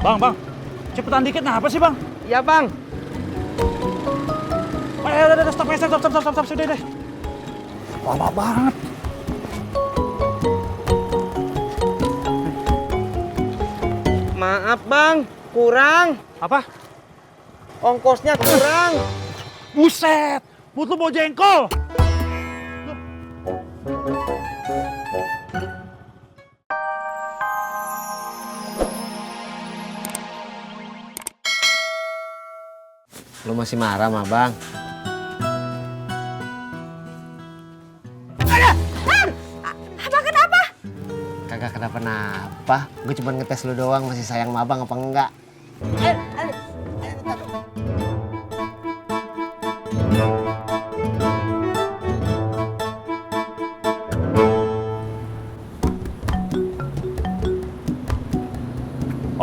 Bang, cepetan dikit, nah apa sih bang? Iya bang. Udah, stop, sudah deh. Lama banget. Maaf bang, kurang. Apa? Ongkosnya kurang. Buset, Put lu bawa jengkol. Lu masih marah sama bang? Abang kenapa? Kagak kenapa-napa. Gue cuma ngetes lu doang masih sayang sama abang apa enggak.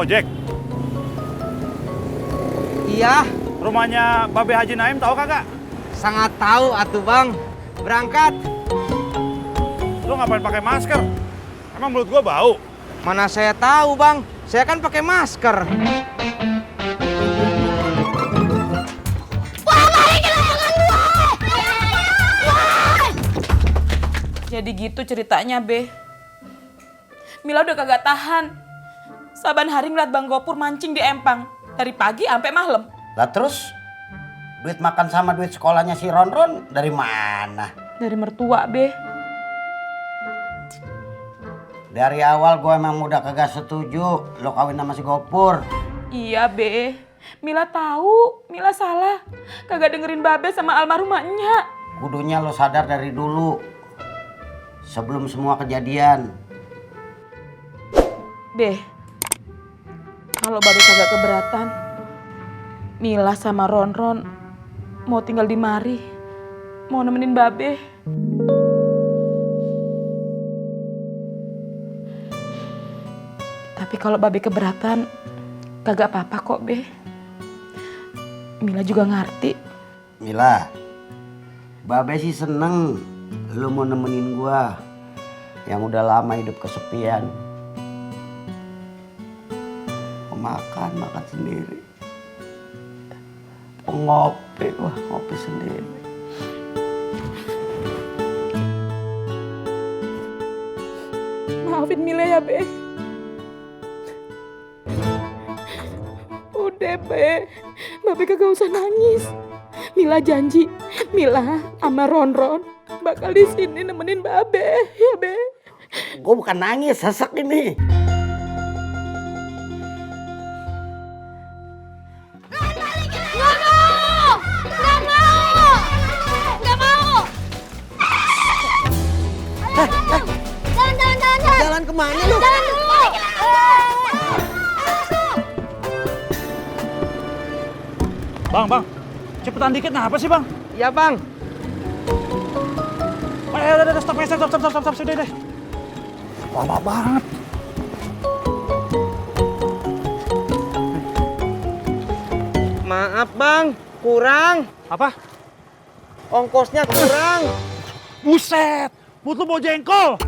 Ojek, Iya, rumahnya Babe Haji Naim tahu kagak? sangat tahu atuh bang. Berangkat. Lu ngapain pakai masker? Emang mulut gua bau? Mana saya tahu bang, saya kan pakai masker. Jadi gitu ceritanya, Be. Mila udah kagak tahan. Saban hari ngeliat Bang Gopur mancing di empang. Dari pagi sampai malam. Lah terus duit makan sama duit sekolahnya si Ronron dari mana? Dari mertua, Be. Dari awal gue emang udah kagak setuju lo kawin sama si Gopur. Iya, Be. Mila tahu, Mila salah. Kagak dengerin Babe sama almarhumah Nya. Kudunya lo sadar dari dulu. Sebelum semua kejadian. Be, kalau Babe kagak keberatan, Mila sama Ronron mau tinggal di mari. Mau nemenin Babe. Tapi kalau Babe keberatan, kagak apa-apa kok, Be. Mila juga ngerti. Mila, Babe sih seneng lo mau nemenin gua yang udah lama hidup kesepian. Mau makan sendiri. Mau ngopi sendiri. Maafin Mila ya, Be. Udah, Be. Babe kagak usah nangis. Mila janji, Mila sama Ronron bakal di sini nemenin Babe, ya, Be. Gue bukan nangis, sesek ini. Jalan kemana lu? Jalan dulu. Bang, cepetan dikit, nah apa sih bang? Iya bang. Udah, stop, sudah deh. Lama banget. Maaf bang, kurang. Apa? Ongkosnya kurang. Buset, Put lu bawa jengkol.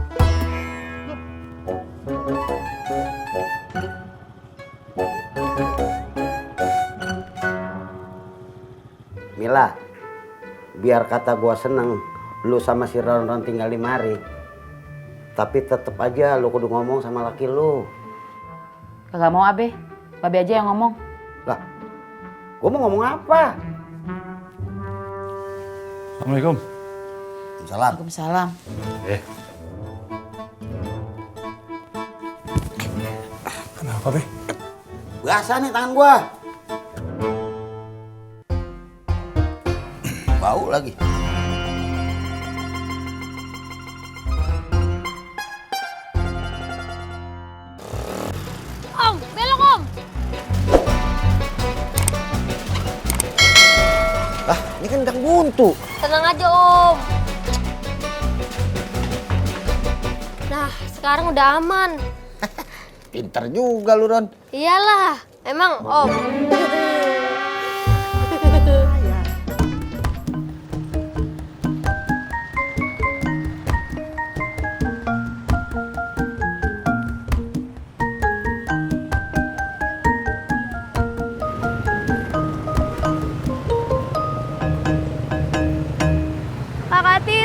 Mila, biar kata gua seneng lu sama si Ronron tinggal di mari. Tapi tetep aja lu kudu ngomong sama laki lu. Kagak mau Abe, Babe aja yang ngomong. Lah, gua mau ngomong apa? Assalamualaikum. Salam. Waalaikumsalam. Kenapa, Be? Biasa nih tangan gua. Bau lagi. Om, belok om. Lah, ini kan gang buntu. Tenang aja om. Nah, sekarang udah aman. Pinter juga lu Ron. Iyalah, emang om.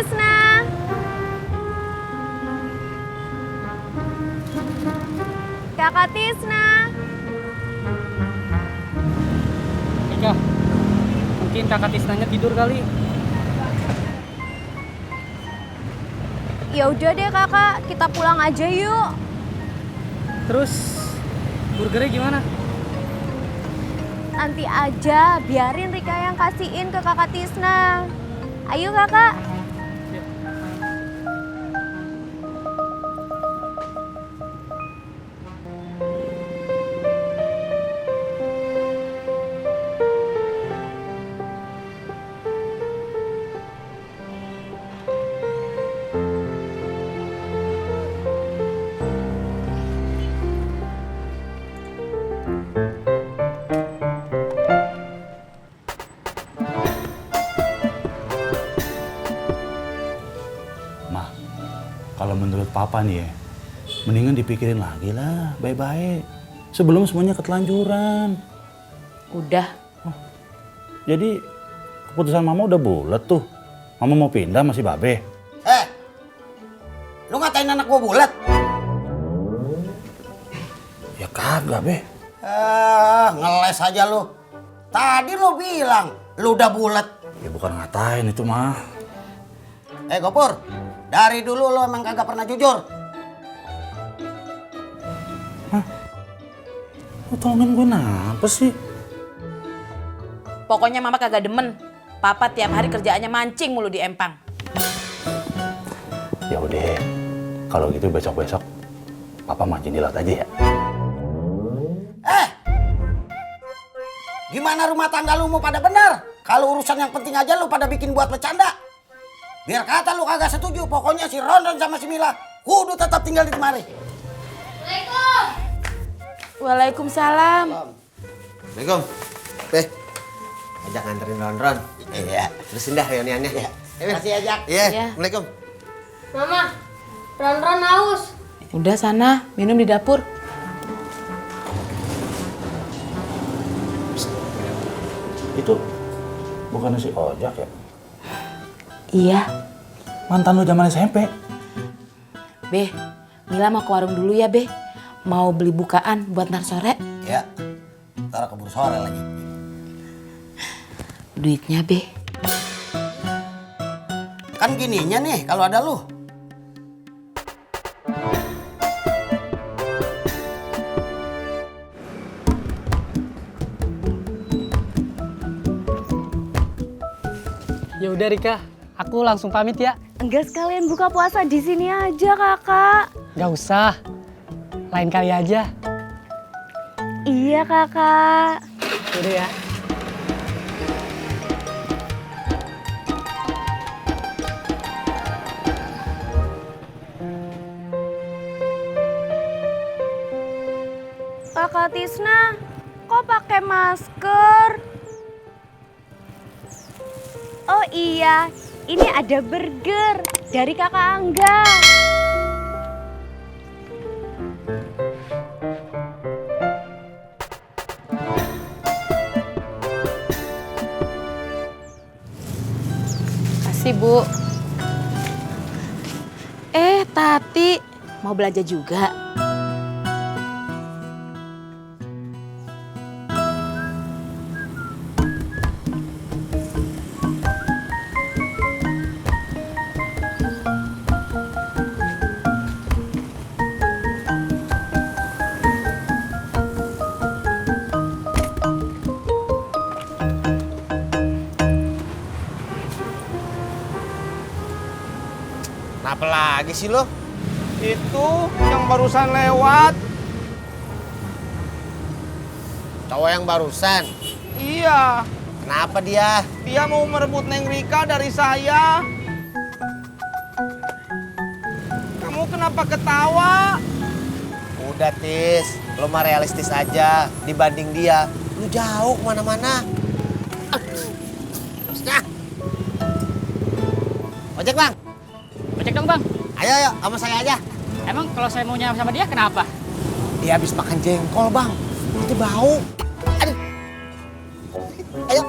Tisna. Kakak Tisna. Ika, mungkin kakak Tisnanya tidur kali. Ya udah deh kakak, kita pulang aja yuk. Terus burgernya gimana? Nanti aja, biarin Rika yang kasihin ke kakak Tisna. Ayo kakak. Mah, kalau menurut papa nih ya, mendingan dipikirin lagi lah, baik-baik. Sebelum semuanya ketelanjuran. Udah. Jadi keputusan mama udah bulat tuh. Mama mau pindah masih babe. Lu ngatain anak gua bulat? Ya kagak be. Ngeles aja lu. Tadi lu bilang lu udah bulat. Ya bukan ngatain itu mah. Gopur, dari dulu lu emang kagak pernah jujur. Lu tolongin gue napa sih? Pokoknya mama kagak demen. Papa tiap hari kerjaannya mancing mulu di empang. Ya udah, kalau gitu besok-besok papa mancing di laut aja ya. Gimana rumah tangga lu mau pada benar? Kalau urusan yang penting aja lu pada bikin buat bercanda. Biar kata lu kagak setuju, pokoknya si Ronron sama si Mila kudu tetap tinggal di kemari. Waalaikumsalam. Assalamualaikum. Ajak nganterin Ron. Iya. Terusin dah reuniannya. Iya. Makasih ya, Jak. Iya. Iya. Assalamualaikum. Mama, Ron haus. Udah sana, minum di dapur. Itu bukannya si Ojak ya? Iya. Mantan lu zaman SMP. Be, Mila mau ke warung dulu ya, Be. Mau beli bukaan buat ntar sore. Ya. Ntar keburu sore lagi. Duitnya, Be. Kan gininya nih kalau ada lu. Ya udah Rika, aku langsung pamit ya. Enggak, sekalian buka puasa di sini aja kakak. Gak usah, lain kali aja. Iya kakak. Udah ya. Kakak Tisna, kok pakai masker? Oh iya, ini ada burger dari kakak Angga. Kasih, Bu. Tati, mau belanja juga? Kenapa lagi sih lo? Itu yang barusan lewat. Cowok yang barusan. Iya, Kenapa dia? dia mau merebut Neng Rika dari saya. Kamu kenapa ketawa? Udah Tis, lo mah realistis aja. Dibanding dia, lu jauh kemana-mana. Nah. Ojek bang. Ojek dong bang. Ayo sama saya aja. Emang kalau saya maunya sama dia kenapa? Dia habis makan jengkol bang. Itu bau. Aduh. Ayo.